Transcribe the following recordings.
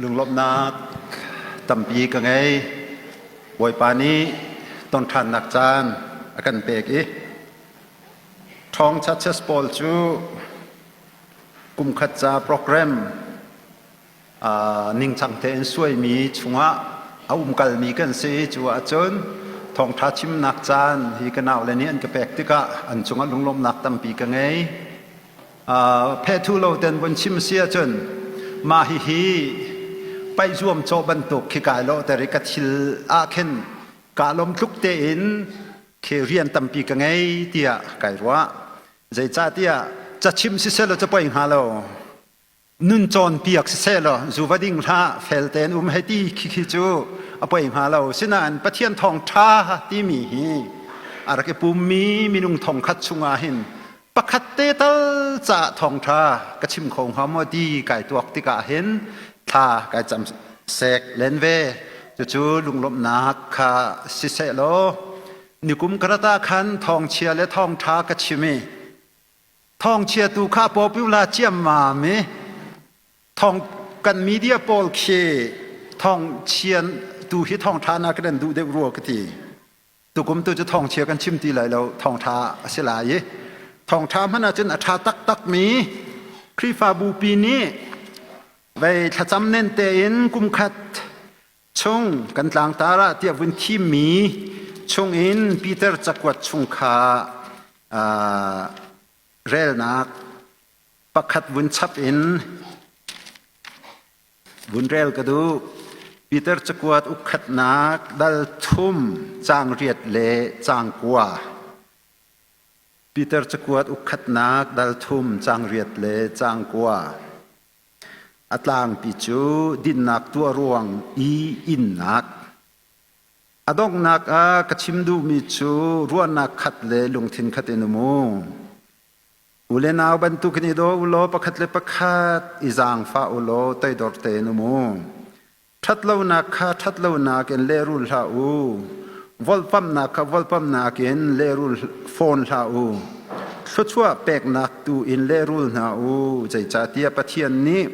Lunglawmhnak tampi ka ngei. Bawipa nih tonṭhannak caan a kan pek i Ṭhawng Churches pawl cu kumkhat ca program ningcang tein suaimi chungah a umkalmi kan si. Cu ahcun thawngṭha chimnak caan hi ka naule nih an ka pek tikah an cungah lunglawmhnak tampi ka ngei. Phethu lo ten vun chim si ahcun mah hihi paih zuamcawh bantuk khi kai lawhter i ka thil ah khin kaa lawm tluk tein khi rian tampi ka ngei tiah kai ruah. Zeicahtiah cachim siseh law capoi hnga lo, nun cawnpiak siseh law zu va ding hlah, fel tein um hei ti khi khi cu a poi hnga lo. Sinain Pathian thawngṭha timi hi a rak i pummi minung thongkhat chungah hin pakhat te tal caah thawngṭha ka chim kho hnga maw ti kai tuak tikah hin thla kai cam sek len ve. Cucu lunglawmhnak kha siseh law nikum karat ah khan thawngchia le thawngṭha ka chim i thawngchia tu kha popular ciammam i thawng kan media pawl khi thawngchia tu hi thawngṭha na kan duh deuh rua ka ti. Tukum tu cu thawngchia kan chim ti lai lo, thawngṭha a si lai i thawngṭha hmanh ahcun a ṭha taktakmi Khrihfabu pi nih vei thlacam nen tein kumkhat chung kan tlangtar ah tiah vun thimmi chungin Peter cakuat chung kha relnak pakhat vun chap in Vun rel ka duh. Peter cakuat ukkhatnak dal thum caang riat le caang kua. Peter cakuat ukkhatnak dal thum caang riat le caang kua. A tlangpi cu dinnak tuah ruang i innak. A donghnak ah ka chim duhmi cu ruahnak khat le lungthin khat in um u. U le nau bantukin i daw u law pakhat le pakhat i zaangfah u law toidor tein um u. Ṭhatlonak kha ṭhatlonak in lehrul hlah u. Volhpamhnak kha volhpamhnak in lehrul fawn hlah u. Thluachuah peknak tu in lehrul hna u. Zeicahtiah Pathian nih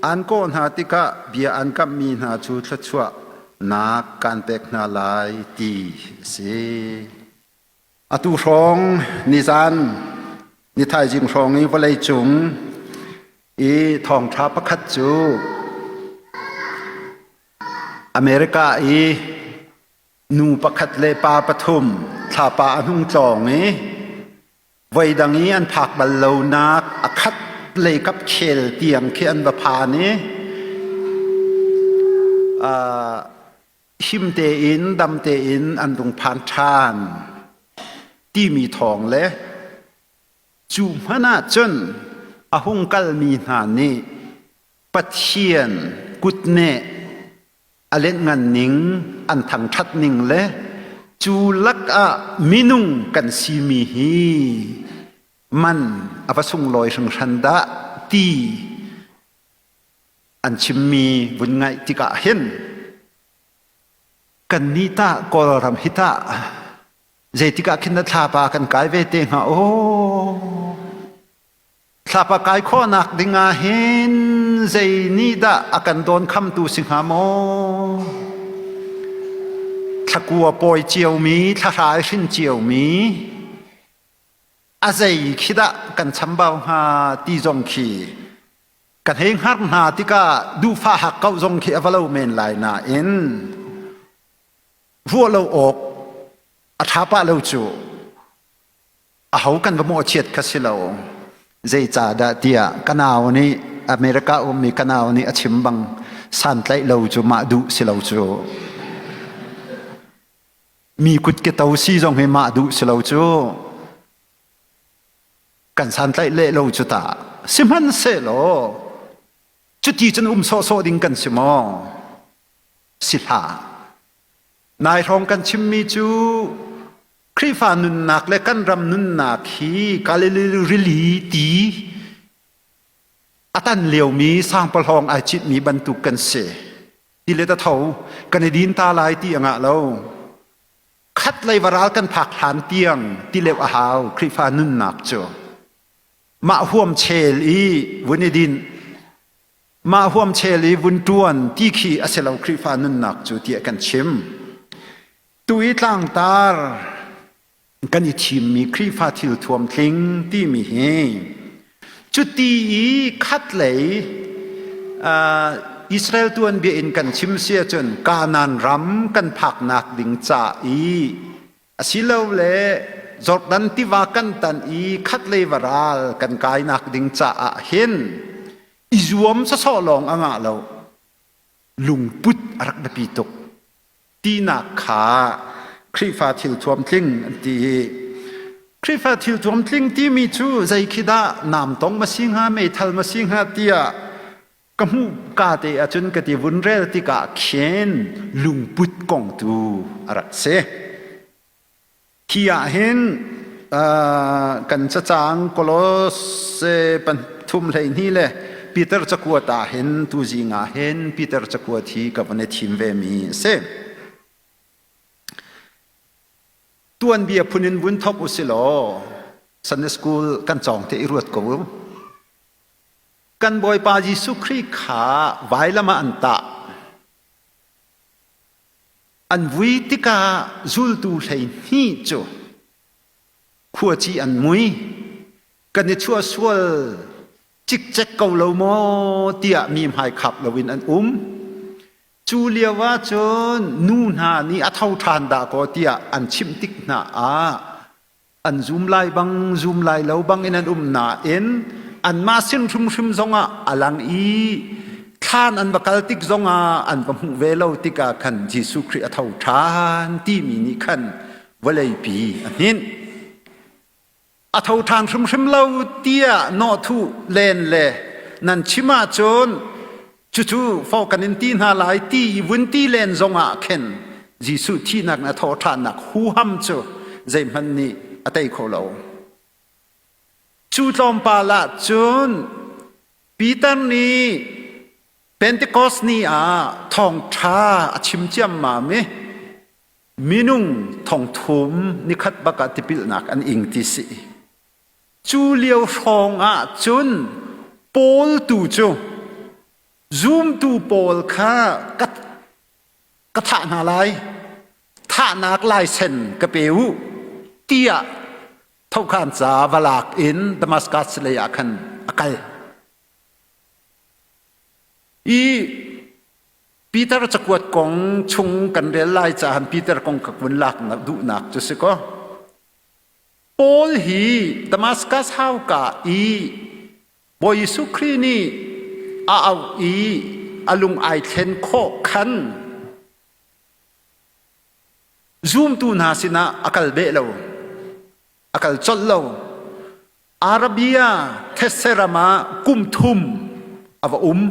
aan kawh hna tikah bia aan kamhmi hna cu thluachuahnak kaan pek hna lai ti a si. Atu hrawng nizan nithaizing hrawng i vawleicung i thawngṭha pakhat cu America i nu pakhat le pa pathum thlapa a hnung tlawng i voidang i an phak bal lonak a khat lei kap khel tiang khi an va phan i him tein dam tein an rung phan ṭhan timi thawng le cu hmanh ah cun a hung kalmi hna nih Pathian kutneh a lenhngan ning an thangṭhat ning le cu lakah minung kan simi hi man a va sunglawi hringhran dah ti an chimmi vun ngaih tikah hin kannih tah Kawlram hi tah zeitik ah khin na thlapa kan kai ve te hnga aw thlapa kai khawhnak ding ah hin zei nih dah a kan dawn khamtu si hnga maw thlakua pawi ciomi thlahrai hrin ciomi a zei khi dah kan chambau hnga ti zong khi Kan hei hngar hna tikah duhfah hakkauh zong khi a va lo men lai nain ruah lo awk a ṭha pah lo cu aho kan va mawhchiat kha si lo. Zeicahdah tiah ka nau nih America ummi ka nau nih a chim bang santlaih lo cu mah duh si lo cu. Mi kut ke to si zong hi mah duh si lo cu. Kan santlaih leh lo cu ta. Sihmanhsehlaw cuti cun um sawhsawh ding kan si maw? Si hlah. Nai hrawng kan chimmi cu Khrihfa nunnak le kan ram nunnak hi Galilee rili ti a tan liomi sangpalhawng ai citmi bantuk kan si. Ti le ta tho kan i din ta lai ti a ngah lo. Khatlei varal kan phak hlan tiang tileuh a hau Khrihfa nunnak cu. Mah huam chel i vun i dinh. Mah huamchel i vun ṭuan ti khi a si lo Khrihfa nunnak cu tiah kan chim. Tu i tlangtar kan i thimmi Khrihfa thil thuam tling timi hi cuti i khatlei Israel tuanbia in kan chim si ahcun Kanaan ram kan phaknak ding ca i asilole Jordan tiva kan tan i khatlei varal kan kainak ding caah hin i zuam sawsawh lawng a ngah lo lungput a rak biapi tuk tinak kha Khrihfa thil thuam tling an ti i Khrihfa thil thuam tling timi cu zei khi dah namtong ma si hnga meithal ma si hnga tiah ka hmuh ka te ahcun ka ti vun rel tikah khin lungput kong tu a rak si. Hi ah hin kan cacang Kolose pathum 12 le Peter cakuat ah hin tuzing ah hin Peter cakuat hi ka van i thim ve mi a si. Tuanbia phun in vun thok u si law Sunday school kan cawng te i ruat ko u. Kan Bawipa Jesuh Khrih kha vailam ah an tah. An vui tikah zultu 12 cu khuaci an mui. Kan i chuahsual cikcek ko lo maw tiah mi hmai khap loin an um. Cu lio ah cun nu hna nih a tho ṭhan dah kaw tiah an chimh tik hna ah an zum lai bang zum lai lo bang in an um nain anmah sin hrimhrim zongah a lang i thlan an va kal tik zongah an va hmuh ve lo tikah khan Jesuh Khrih a tho ṭhan timi nih khan vawleipi a hninh. A tho ṭhan hrimhrim lo tiah nawhthuh len le nan chim ahcun cucu fo kan in ti hna lai ti i vun ti len zongah khin Jesuh thihnak le thawhṭhannak huham cu zeihmanh nih a tei kho lo. Cu tlawmpal ah cun Peter nih Pentecost ni ah thawngṭha a chim ciammam i minung thongthum nikhat bak ah tipilnak an ing ti si. Cu lio hrawng ah cun Paul tu cu zumtu pawl kha ka, ka thah hna lai, thahnak laisen ka pe u tiah thokhan ca va lak in Damascus lei ah khan a kal. I Peter cakuat kong chung kan rel lai caah Peter kong ka vun lak duhnak cu si kaw Paul hi Damascus hauka i Bawi Jesuh Khrih nih a auh i a lung ai thlen khawh khan zumtu hna sinah a kal beh lo, a kal colh lo. Arabia thetse ram ah kum thum a va um.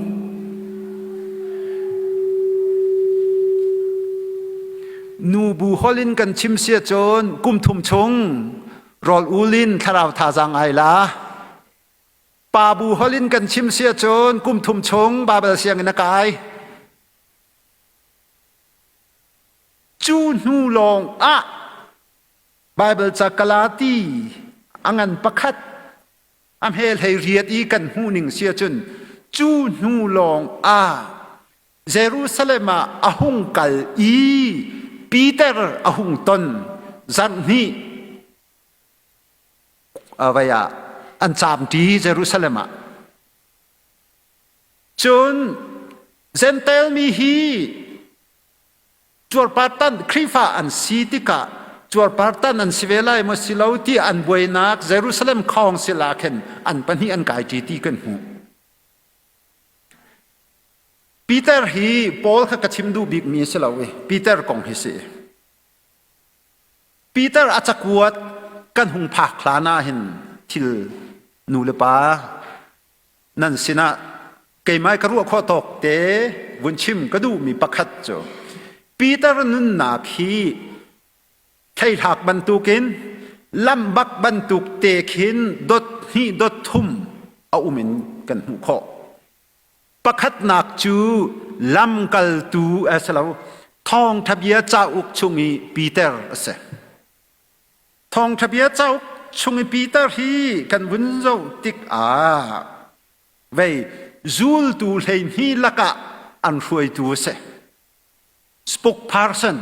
Nubu holh in kan chim si ahcun kum thum chung rawl ul in thlarau thazaang ai la. Pa bu holh in kan chim si ahcun kum thum chung Baibal sianginn a kai. Cu hnu lawng ah Baibal ca Galati a ngan pakhat a hme hlei riat i kan hmuh ning si ahcun cu hnu lawng ah Jerusalem ah a hung kal i Peter a hung ton zarh hnih vai ah an caamṭi Jerusalem ah. Cun Jentail mi hi cuarpartan Khrihfa an si tikah cuarpartan an si ve lai maw si lo ti an buainak Jerusalem Council ah khin an pahnih an kai ṭi ti kan hmuh. Peter hi Paul kha ka chim duh bikmi a si lo i Peter kong hi si. Peter a cakuat kan hung phak hlan ah hin thil nu le pa nan sinah keimah ka ruah khawh tawk te vun chim ka duhmi pakhat cu Peter nunnak hi thleihlak bantukin lambak bantuk te khin dot hnih dot thum a um in kan hmuh khawh. Pakhatnak cu lamkaltu a si lo thawngṭha bia cauk chung i Peter a si. Thawngṭha bia cauk chung i Peter hi kan vun zoh tikah vei Zultu 12 lakah an hruaitu a si. Spokesperson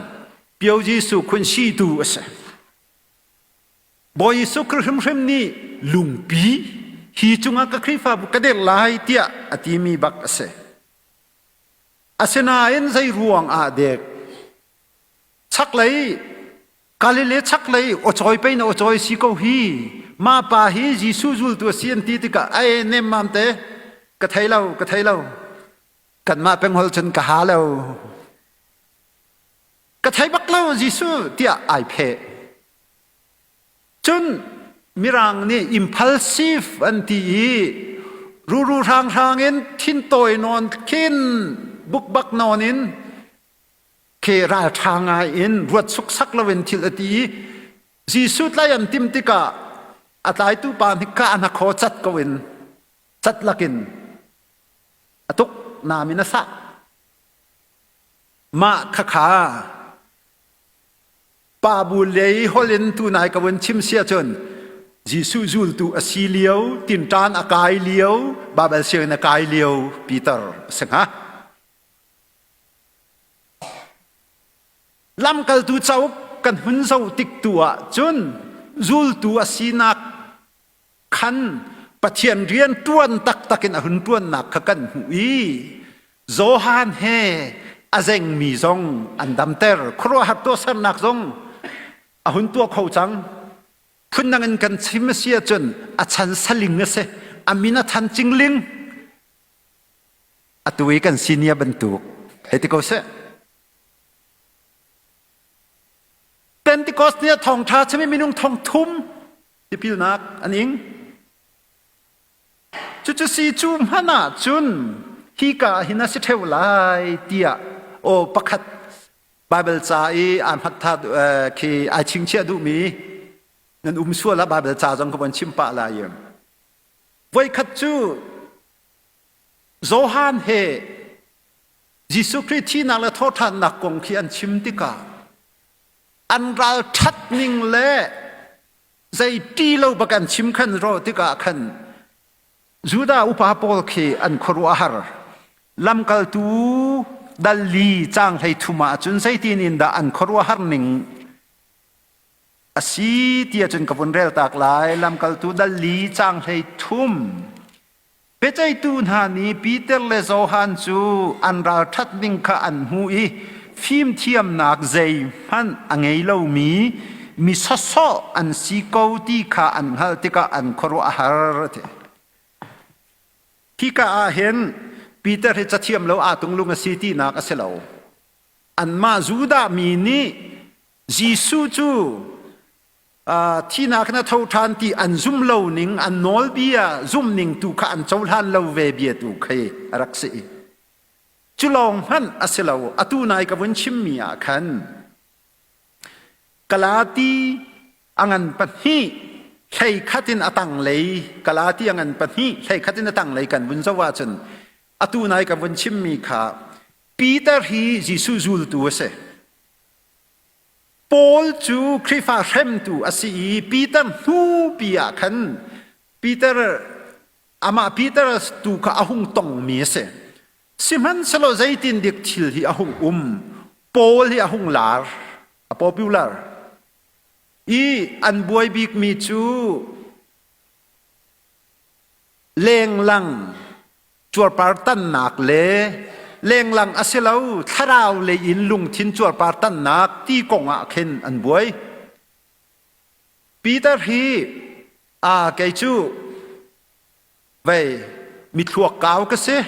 Pio Jesuh khun situ a si. Bawi Jesuh Khrih hrimhrim nih lungpi hi cungah ka Khrihfabu ka dirh lai tiah a timi bak a si. Asinain zei ruang ah dek chaklei Galilee chaklei aw cawi pei na aw cawi si ko hi ma pa hi Jesuh zultu a si an ti tikah ai nemmam te ka thei lo ka thei lo kanmah peng hol cun ka ha lo ka thei bak lo Jesuh tiah ai pheh. Cun Mirang nih impulsive an ti i ruru hranghrang in thintawi nawn khin bukbak nawn in khi ralṭha ngai in ruat suksak loin thil a ti i Jesuh tlai an tim tikah a tlaitu pa nih ka hnakhaw cat ko in cat lakin a tuk nam in a sah. Mah khakha Pa bu lei holh in tunai ka vun chim si ahcun Jesuh zultu a si lio, tinṭan a kai lio, Baibal sianginn a kai lio Peter a si hnga. Lamkaltu cauk kan hun zoh tik tu ah cun zultu a sinak khan Pathian rian ṭuan taktak in a hun ṭuannak kha kan hmuh i Johan he a zengmi zong an damter. Khuaruahhar tuahsernak zong a hun tuah kho cang. Phundang in kan chim a si ahcun a chan saling a si. A min a than cingling. Atu i kan senior bantuk hei ti ko seh. Pentecost ni ah thawngṭha chim i minung thong thum tipilnak an ing. Cucu si cu hmanh ah cun hika ah hin a si ṭheo lai tiah aw pakhat Baibal ca i aa hmattha khi ai chingchiah duhmi nan um sual ah Baibal ca zong ka von chim pah lai i voikhat cu Johan he Jesuh Khrih thihnak le thawhṭhannak kong khi an chim tikah an ralṭhat ning le zei ṭi lo bak an chim khan ro tikah khan Judah upa pawl khi an khuaruah a har. Lamkaltu dal li caang 33 ah cun zeitin in dah an khuaruahhar ning a si ti ahcun ka vun rel tak lai. Lamkaltu dal li caang 33. Biaceihtu hna nih Peter le Johan cu an ralṭhat ning kha an hmuh i fimthiamnak zeihmanh a ngei lomi mi sawsawh an si ko ti kha an hngalh tikah an khuaruah a har a ti. Hika ah hin Peter hi cathiam lo aa tunglung a si tinak a si lo. Anmah Judah mi nih Jesuh cu thihnak in a tho ṭhan ti an zum lo ning an nawlbia zum ning tu kha an cohlan lo ve bia tu khi a rak si. Cu lawng hmanh a si lo. Atu nai ka vun chimmi ah khan Galati a ngan pahnih hlei khat in a tanglei Galati a ngan pahnih hlei khat in a tanglei kan vun zoh ahcun atu nai ka vun chimmi kha Peter hi Jesuh zultu a si. Paul cu Khrihfa hremtu a si i Peter hnupi ah khan Peter amah Peter tu kha a hung tongmi a si. Sihmanhsehlaw zeitin dik thil hi a hung um? Paul hi a hung lar, a popular. I an buai bikmi cu lenglang cuarpar tannak le lenglang a si lo thlarau lei in lungthin cuarpar tannak ti kong ah khin an buai. Peter hi a kei cu vei mithluak kau ka si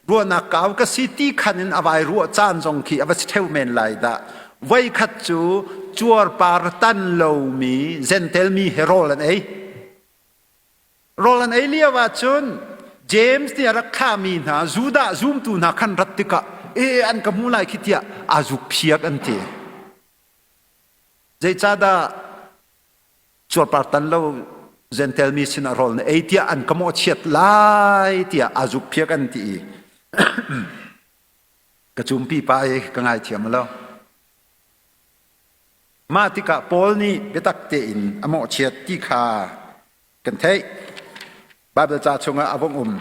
ruahnak kau ka si ti khan in a vai ruah caan zong khi a va si theu men lai dah. Voi khat cu cuarpar tan lomi Gentel mi he rawl an ei. Rawl an ei lio ahcun James nih a rak thlahmi hna Judah zumtu hna khan rat tikah e an ka hmu lai khi tiah aa zuk phiak an ti. Zeicahdah cuarpar tan lo Gentel mi sinah rawl na ei tiah an ka mawhchiat lai tiah aa zuk phiak an ti i ka cumpi pa i ka ngaithiam lo. Mah tikah Paul nih biatak tein a mawhchiat ti kha kan theih. Baibal ca chungah a vung um.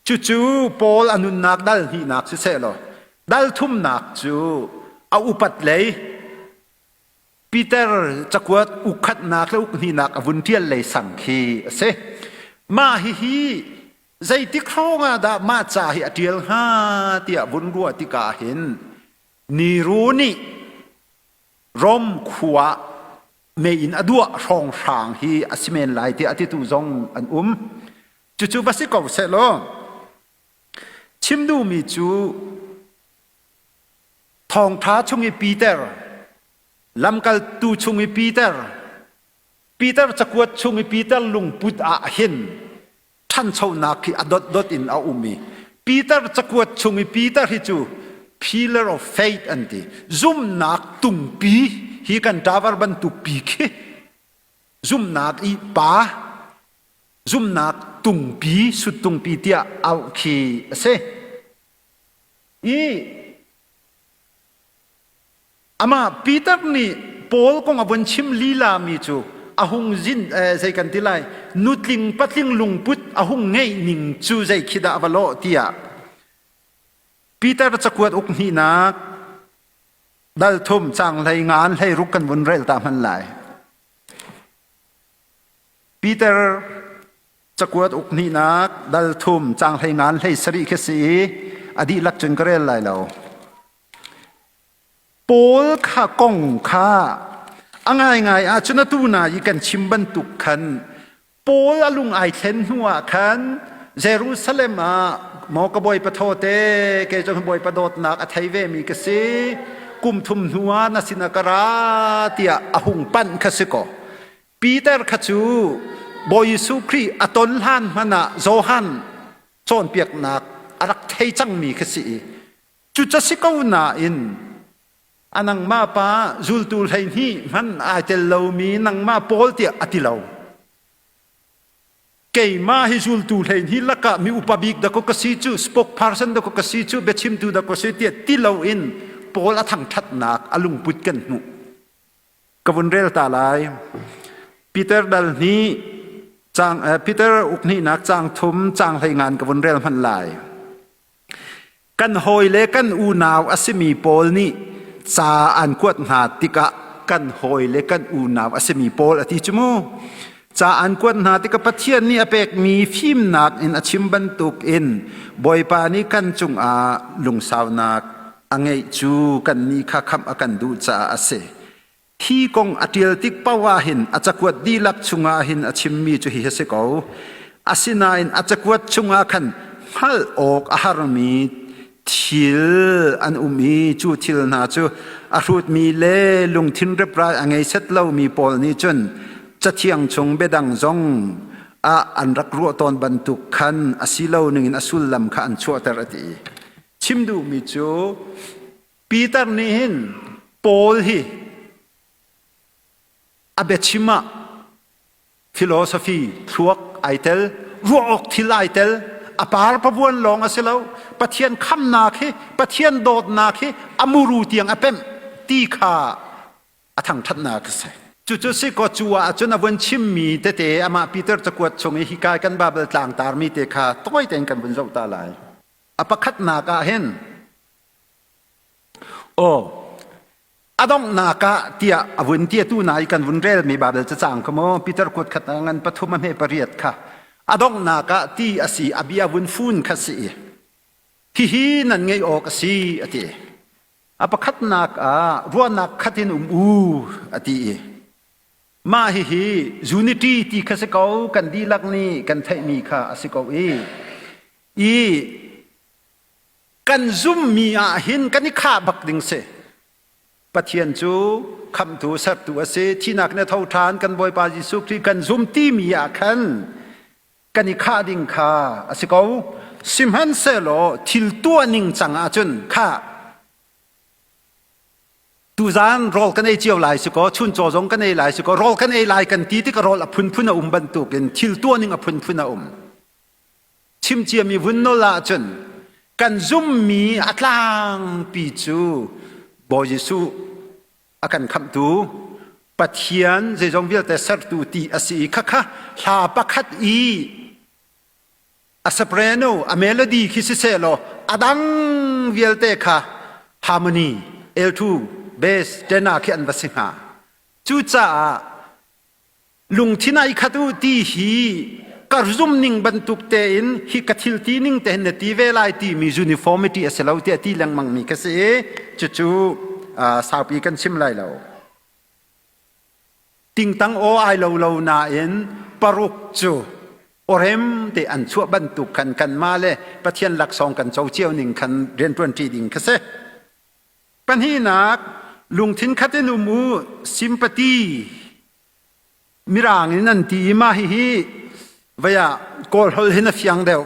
Cucu Paul a nunnak dal hnihnak siseh law dal thumnak cu a upat lei Peter cakuat ukkhatnak le ukhnihnak a vun ṭial lei sang khi a si. Mah hihi zeitik hrawng ah dah mah ca hi a ṭial hnga tiah vun ruah tikah hin Nero nih Rom khua mei in a duah hrawnghrang hi a si men lai tiah a titu zong an um. Cucu va si ko seh law chim duhmi cu Thawngṭha chung i Peter, lamkaltu chung i Peter, Peter cakuat chung i Peter lungput ah hin ṭhanchonak hi a dotdot in a um i Peter cakuat chung i Peter hi cu pillar of faith an ti. Zumhnak tungpi hi kan ṭavar bantuk pi khi zumhnak i pa zumhnak tungpi suttungpi tiah auh khi a si. I amah Peter nih Paul kong a vun chim lila mi cu a hung zin zei kan ti lai nutling patling lungput a hung ngeih ning cu zei khi dah a va lawh tiah Peter cakuat uk hnihnak dal thum cang hlei ngan hlei ruk kan vun rel ta hman lai. Peter Cakuat uk hnihnak dal thum cang hlei ngan hlei sarih khi si i a dihlak cun ka rel lai lo. Paul kha kong kha a ngaingai ahcun atu na i kan chim bantuk khan Paul a lung ai thlen hnu ah khan Jerusalem ah maw ka bawipa thaw te kei cu bawipa dawtnak a thei ve mi ka si kum thum hnu ah na sinah ka ra tiah a hung panh kha si kaw Peter kha cu Bawi Jesuh Khrih a ton hlan hmanh ah Johan cawnpiaknak a rak thei cangmi kha si i cuca si ko nain a nangmah pa zultu 12 hmanh ai tel lomi nangmah Paul tiah a ti lo. Keimah hi zultu 12 lakah mi upa bik dakaw ka si cu spokesperson dakaw ka si cu biachimtu dakaw si tiah ti loin Paul a thangṭhatnak a lungput kan hmuh. Ka vun rel ta lai. Peter dal hnih cang Peter uk hnihnak cang thum cang hlei ngan ka vun rel hmanh lai. Kan hawi le kan unau a simi pawl nih ca an kuat hna tikah kan hawi le kan unau a simi pawl a ti cu mu. Ca an kuat hna tikah Pathian nih a pekmi fimnak in a chim bantuk in Bawipa nih kan cungah lungsaunak a ngeih cu kannih kha khamh a kan duh caah a si. Hi kong a ṭial tik paoh ah hin a cakuat dihlak chungah hin a chimmi cu hi a si ko. Asinain a cakuat chungah khan hngalh awk a harmi thil an um i cu thil hna cu a hrutmi le lungthin reprai a ngei set lomi pawl nih cun cathiang chung biadang zong ah an rak ruah tawn bantuk khan a si lo ningin a sullam kha an chuahter a ti. Chim duhmi cu Peter nih hin Paul hi a biachim ah philosophy thluak ai tel, ruah awk thil ai tel, a par pavuan lawng a si lo. Pathian khamnak hi, Pathian dawtnak hi a muru tiang a pemh ti kha a thangṭhatnak a si. Cucu si kaw cu ah cun a vun chimmi tete amah Peter cakuat chung i hika kan Baibal tlangtarmi te kha tawi tein kan vun zoh ta lai. A pakhatnak ah hin aw a donghnak ah tiah a vun ti atu na i kan vun relmi Baibal cacang kha maw Peter kuat khat ngan pathum a hme pariat kha a donghnak ah ti a si a bia vun fun kha si i hihi nan ngeih awk a si a ti. A pakhatnak ah ruahnak khat in um u a ti i mah hihi unity ti kha si ko kan dihlak nih kan theihmi kha a si ko i i kan zummi ah hin kan i khah bak ding si. Pathian cu khamhtu sertu a si thinak in a tho ṭhan kan Bawipa Jesuh Khrih kan zum timi ah khan kan i khah ding kha a si ko. Sihmanhsehlaw thil tuah ning cang ahcun kha tuzaan rawl kan ei cio lai si kaw chuncaw zong kan ei lai si kaw rawl kan ei lai kan ti tikah rawl a phunphun a um bantukin thil tuah ning a phunphun a um. Chim ciami vun nawl ahcun kan zummi a tlangpi cu Bawi Jesuh a kan khamhtu Pathian zeizong vialte sertu ti a si i khakha hla pakhat i. A soprano, a melody khi siseh law a dang vialte kha harmony, alto, bass, tenor khi an va si hnga. Cucaah lungthin ai khat u ti hi ka zum ning bantuk tein hi ka thil ti ning tein na ti ve lai timi uniformity a si lo tiah ti lengmang mi ka si i cucu saupi kan chim lai lo. Tingtang aw ai lo lo nain paruk cu awrem te an chuah bantuk khan kanmah le Pathian laksawng kan co cio ning khan rianṭuanṭi ding kha si. Pahnihnak, lungthin khat in um u, sympathy Mirang in an ti i mah hihi vei ah Kawl holh hin a fiang deuh.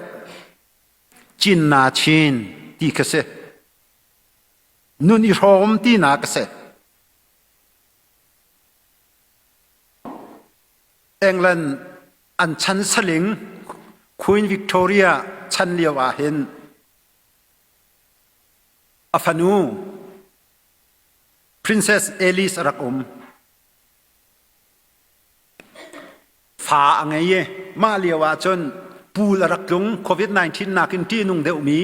Cin na chin ti kha si. Nun i hrawm tinak a si. England an chan saling Queen Victoria chan lio ah hin a fanu Princess Alice a rak um. Fa a ngei i mah lio ah cun puul a rak tlung COVID-19 nakin ṭihnung deuhmi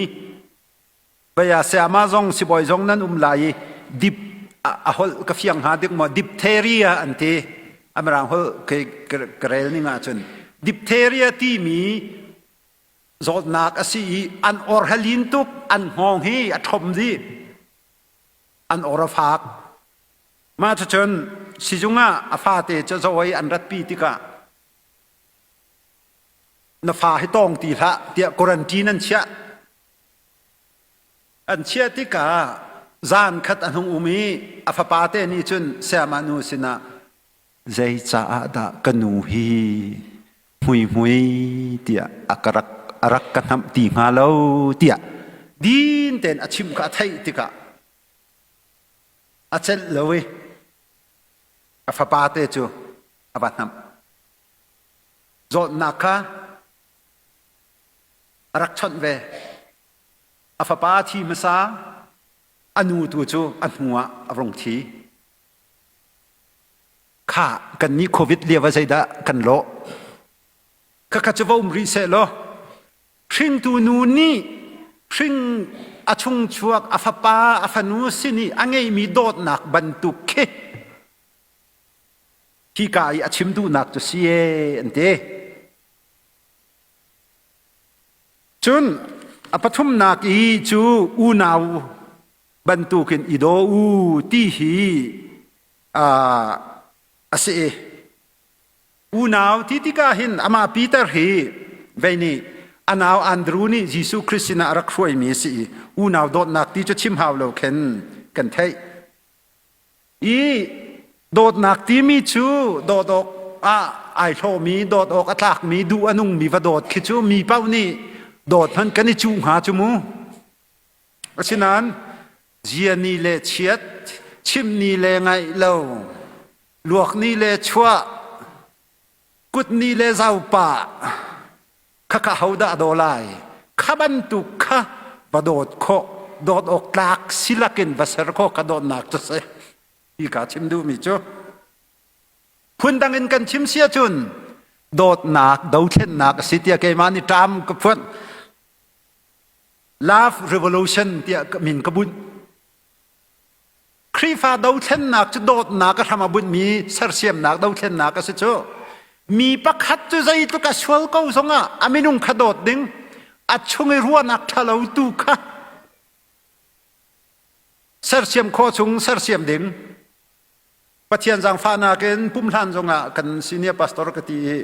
Baya sayama zong sibawi zong nan um lai i dip a holh ka fiang hnga dik maw diphtheria an ti amirang holh ka rel ning ahcun diphtheria timi zawtnak a si i an or halin tuk an hngawng hi a ṭhom dih an or a fak mah cucun sizung ah a fate cu zawi an ratpi tikah na fa hi tawng ti hlah tiah quarantine an chiah An chiah tikah zan khat a hung um i a fapate nih cun sayama nu sinah zei caah dah ka nu hi hmuihmui tiah a ka rak a rak ka hnamh ti hnga lo tiah din tein a chimh kha a theih tikah a celh lo i a fapate cu a va hnamh. Zawtnak kha a rak chawnh ve. A fapa a thi hmasa, a nu tu cu a hnu ah a rung thi. Kha kannih COVID lio ah zeidah kan lawh? Khakha cu va um rih seh law hringtu nu nih hring a chungchuak a fapa a fanu sin i a ngeimi dawtnak bantuk khi hika i a chim duhnak cu si ee an ti. Cun a pathumnak i cu unau bantukin i daw u ti hi a si i unau ti tikah hin amah Peter hi vei nih a nau Andru nih Jesuh Christ sinah a rak hruaimi a si i unau dawtnak ti cu chim hau lo khin kan theih. I dawtnak timi cu dawt awk ah ai hlawmi, dawt awk a tlakmi, duh a nungmi va dawt khi cu mi paoh nih dawt hmanh kan i cuh hnga cu mu. Asinain ziani le chiat, chimni le ngaih lo, luakni le chuah, kutni le zaupah, khakha hodah a daw lai? Kha bantuk kha va dawt khawh, dawt awk tlak silakin va ser khawh kha dawtnak cu si. Hi ka chim duhmi cu. Phundang in kan chim si ahcun dawtnak, dothlennak a si tiah keimah nih ṭam ka phuan. Love Revolution tiah min ka bunh. Khrihfa dothlennak cu dawtnak a hram a bunhmi sersiamnak dothlennak a si cu. Mi pakhat cu zeitluk a sual ko zongah a minung kha dawt ding, a chung i ruahnak ṭhalo tu kha sersiam khawh chung sersiam ding. Pathian zaangfahnak in pumhlan zongah kan senior pastor ka ti i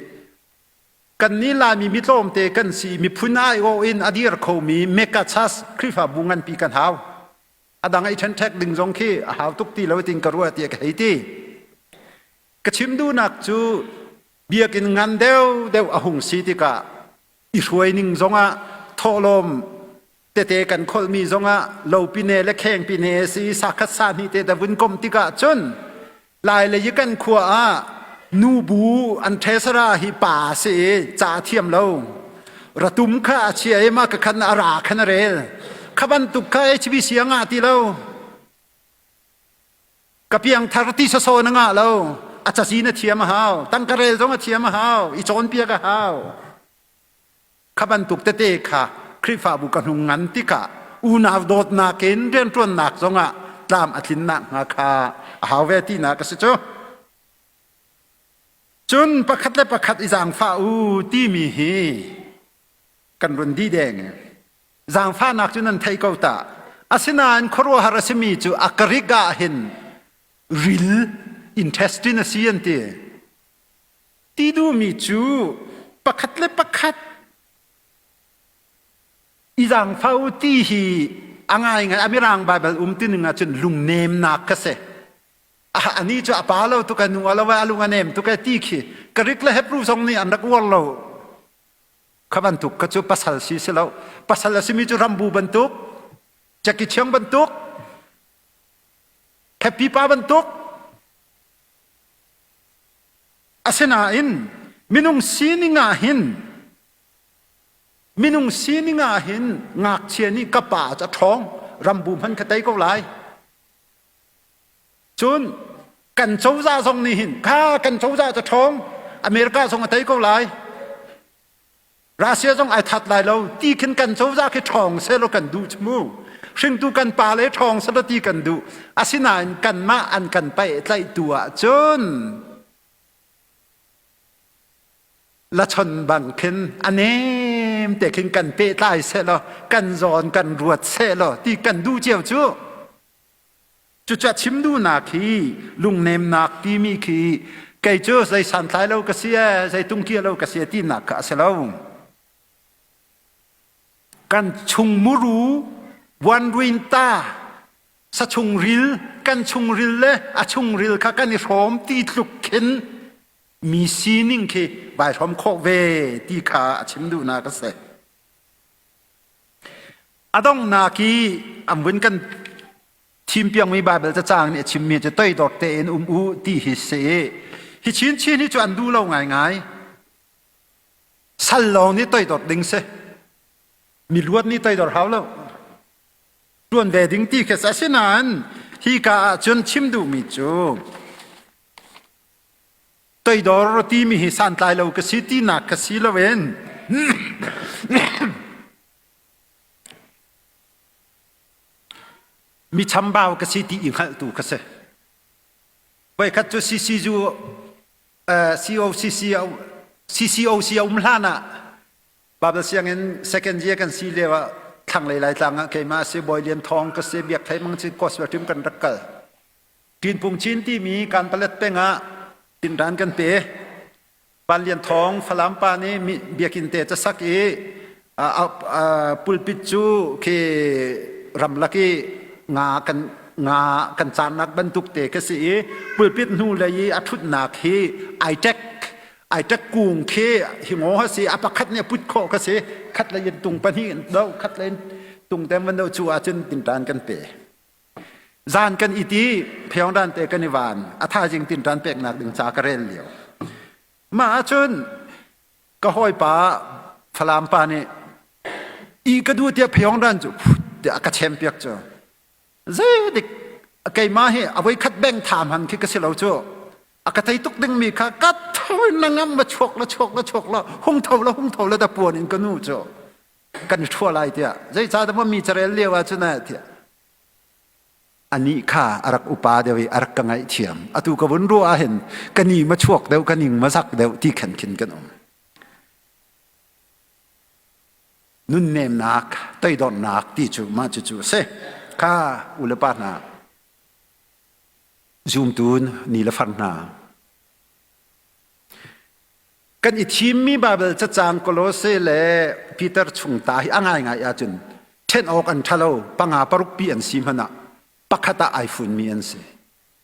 kan nih Laimi mi tlawmte kan si miphun aiawh in a dir khomi mega church Khrihfabu nganpi kan hau. A dang i ṭhenṭhek ding zong khi a hau tuk ti lo tin ka ruah tiah ka hei ti. Ka chim duhnak cu biakinn ngan deuhdeuh a hung si tikah i hruai ning zongah thawhlawm tete kan kholhmi zongah lopine le khengpine si sakhat sa hnih te da vun kom tikah cun lai lei i kan khua ah nubu an ṭhesara hi pa si i ca thiam lo ratum kha a chia i ma ka khan a ra khan a rel kha bantuk kha HBC a ngah ti lo ka piangthar ti sasaw na ngah lo a cazi na thiam a hau tangka rel zong a thiam a hau i cawnpiak a hau. Kha bantuk tete kha Khrihfabu ka hnung ngan tikah unau dawtnak in rianṭuannak zongah tlam a tlinnak hnga kha a hau ve tinak a si cu. Cun pakhat le pakhat i zaangfah u timi hi kan run dih deng. Zaangfahnak cu nan thei ko ta. Asinain khuaruahhar a simi cu a Greek ah hin ril intestine a si an ti. Ti duhmi cu pakhat le pakhat i zaangfah u ti hi a ngaingai a Mirang Baibal um tining ahcun lungnemnak kha si. Ani cu a pa lo tuk a nu a lo a lung a nem tuk e ti khi Greek le Hebrew zong nih an rak uar lo. Kha bantuk kha cu pasal si si lo. Pasal a simi cu rambu bantuk, Jackie Chan bantuk, Happy pa bantuk. Asinain minung sining ah hin minung sining ah hin ngakchia nih ka pa cu a ṭhawng rambu hman ka tei ko lai. Cun kan cozah zong nih hin kha kan cozah cu ṭhawng America zong a tei ko lai. Russia zong ai that lai lo ti khin kan cozah khi ṭhawng selaw kan duh cu mu. Hringtu kan pa le ṭhawng selaw ti kan duh. Asinain kanmah an kan pehtlaihtu ahcun lachon bang khin a nem te khin kan pehtlai selaw kan zawn kan ruat selaw ti kan duh cio cu. Cucu a chim duhnak hi lungnemnak timi khi kei cu zei santlai lo ka si ee, zei tungkia lo ka si ee tinak kha a si lo. Kan chung muru buanruin ta sa chungril kan chungril le a chungril kha kan i hrawm ti tluk khin mi sining khi vai hrawm khawh ve ti kha a chim duhnak a si. A donghnak i an vun kan thimpiangmi Baibal cacang nih a chimmi cu toidor tein um u ti hi si. Hi chinchin hi cu an duh lo ngaingai. Sal lawng nih toidor ding si. Mi luat nih toidor hau lo. Tuan ve ding ti khi asinain hi ka ah cun chim duhmi cu toidor timi hi santlai lo ka si tinak ka si loin mi chambau ka si ti i hngalhtu ka si. Voikhat cu CCU COCC CCOC a um hlan ah Bible sianginn second year kan si lio ah thlanglei Laitlang ah keimah si Bawi Lian Thawng ka si Biak Thei Mang si Gospel team kan rak kal. Ṭinpung Chin timi Kanpalet peng ah tinran kan pe. Van Lian Thawng Falam pa nih biakinn te ca sak i pulpit cu khi ramlak i nga kan nga kan caannak bantuk te ka si i pulpit hnu lei i a ṭhutnak hi ai ṭek ai ṭek kung khi hi ngaw ha si a pakhat nih a put khawh ka si khat lei in tung pahnih do khat lei in tung tem van do cu ahcun tinṭan kan pe Zan kan it i pheongdan te kan i van a thaizing tinṭan peknak ding ca ka rel lio. Mah ahcun ka hawipa Falam pa nih i ka duh tiah pheongdan cu tiah a ka chempiak cu. Zeidik keimah hi a voikhat beng tha hman khi ka si lo cu. A ka tei tuk dingmi kha ka tho in na ngam ma chuak la chuak la chuak la hung tho la hung tho la da puan in ka nu cu kan i ṭhua lai tiah zeicahtiah mi carel lio ah cun tiah anih kha a rak upa deuh i a rak ka ngaihthiam atu ka vun ruah ahhin ka ni ma chuak deuh ka ning ma zak deuh ti khan khin kan um nunnemnak toidornak ti cu mah cucu a si kha u le pa hna zumtun ni le far hna Kan i thimmi Baibal cacang Kolose le Peter chung ta hi a ngaingai ahcun ṭhen awk an ṭha lo panga paruk pi an si hmanh ah pakhat ah ai funmi an si.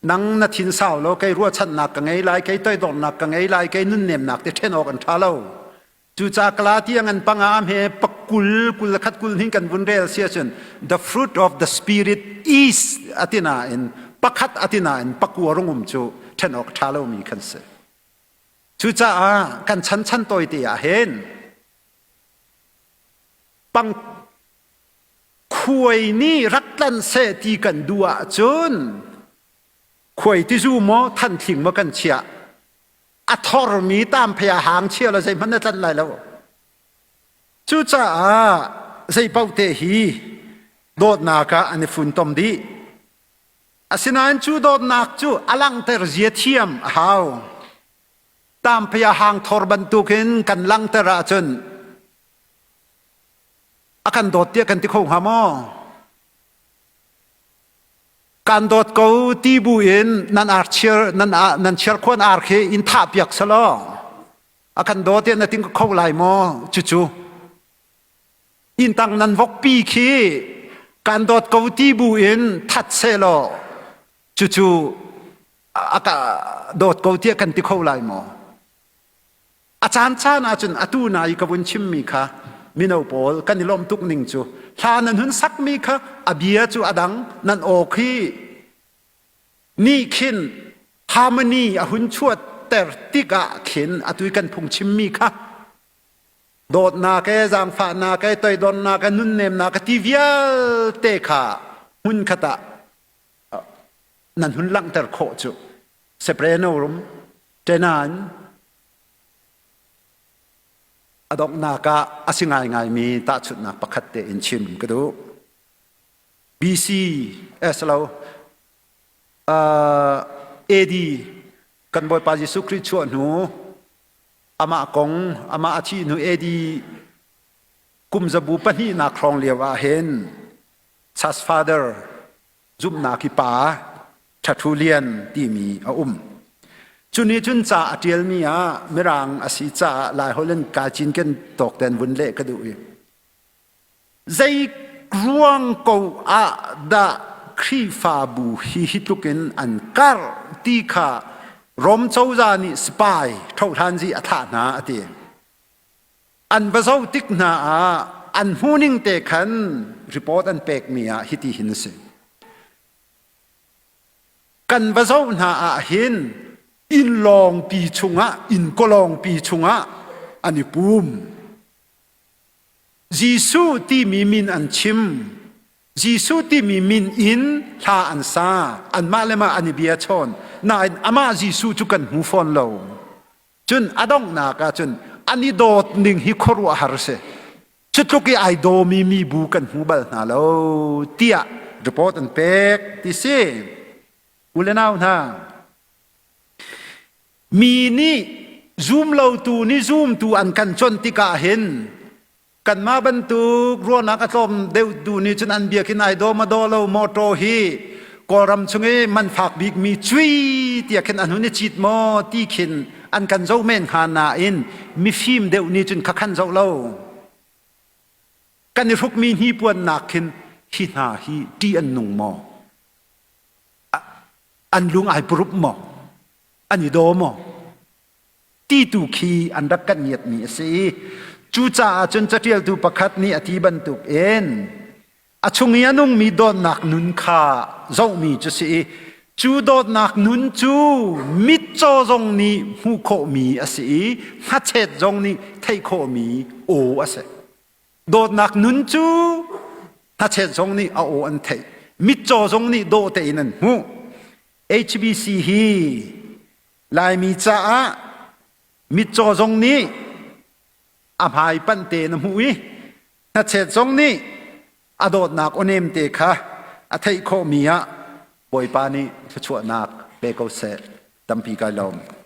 Nang na thin sau lo kei ruahchannak ka ngei lai kei toidornak ka ngei lai kei nunnemnak te ṭhen awk an ṭha lo. Cucaah Galatian an panga he pakul kul le khat kul hning kan vun rel si ahcun the fruit of the spirit is atinain pakhat atinain pakua rungum cu ṭhen awk ṭha lomi kan si. Cucaah kan chan chan tawite ah hin pang khuai nih rak tlan seh ti kan duh ahcun khuai tizu maw thanthling maw kan chiah a thormi tamphei a hang chia lo zeihmanh na tlanh lai lo. Cucaah zeipaoh te hi dawtnak ah an i funtom dih. Asinain cu dawtnak cu a langhter zia thiam a hau. Tamphia hangthor bantukin kan langhter ahcun a kan dawt tiah kan ti kho hnga maw? Kan dawt ko ti bu in nan ar chiar nan nan chiarkhuan ar khi in thah piak selaw a kan dawt tiah na ting kho lai maw? Cucu intang nan vokpi khi kan dawt ko ti bu in that selaw cucu a ka dawt ko tiah kan ti kho lai maw? A caancaan ahcun atu na i ka vun chimmi kha mino pawl kan i lawmh tuk ning cu hla nan hun sakmi kha a bia cu a dang nan aw khi nih khin harmony a hun chuatter tikah khin atu i kan phungchimmi kha dawtnak e zaangfahnak e toidornak e nunnemnak e ti vialte kha hmunkhat ah nan hun langhter khawh cu Sepreno rum Tenan a donghnak ah a si ngaingaimi tahchunhnak pakhat te in chim ka duh. BC eh lo AD kan Bawipa Jesuh Khrih chuah hnu amah kong amah a thih hnu AD kum zabu pahnihnak hrawng lio ah hin Church Father zumhnak i pa Tertullian timi a um. Cu nih cun ca a ṭialmi ah Mirang a si caah Laiholh in kai cinken tawk ten vun leh ka duh i zei ruang ko ah dah Khrihfabu hi hi tluk in an karh ti kha Rom cozah nih spy ṭhohhlanzi a thlah hna a ti. An va zoh tik hna ah an hmuhning te khan report an pekmi ah hiti hin a si. Kan va zoh hna ah hin inn lawngpi chungah inn kawlawngpi chungah an i pum. Jesuh timi min an chim. Jesuh timi min in hla an sa. Anmah le mah an i bia chawn. Nain amah Jesuh cu kan hmu fawn lo. Cun a donghnak ah cun an i dawt ning hi khuaruahhar si. Cu tluk i ai dawmi mibu kan hmu bal hna lo tiah report an pek ti si. U le nau hna, mi nih zumlotu nih zumtu an kan chawnh tikah hin Kanmah bantuk ruahnak a tlawm deuh tu nih cun an biakinn ai daw ma daw lo motor hi Kawlram chung i man fak bikmi cui tiah khin an hun i cit maw ti khin an kan zoh men hnga nain mifim deuh nih cun khakhan zoh lo. Kan i hrukmi hnipuannak khin hi hna hi ṭih an nung maw? An lung ai purup maw? An i daw maw? Ti tu khi an rak kan ngiatmi a si i cucaah cun caṭialtu pakhat nih a ti bantuk in a chung i a nungmi dawtnak nun kha zohmi cu si i cu dawtnak nun cu mitcaw zong nih hmuh khawhmi a si i hnachet zong nih theih khawhmi aw a si. Dawtnak nun cu hnachet zong nih a aw an theih, mitcaw zong nih dawh tein an hmuh. HBC hi Laimi caah mitcaw zong nih a hmai panh tein a hmuh i hnachet zong nih a dawtnak aw nem te kha a theih khawhmi ah Bawipa nih thluachuahnak pe ko seh. Tampi kai lawm.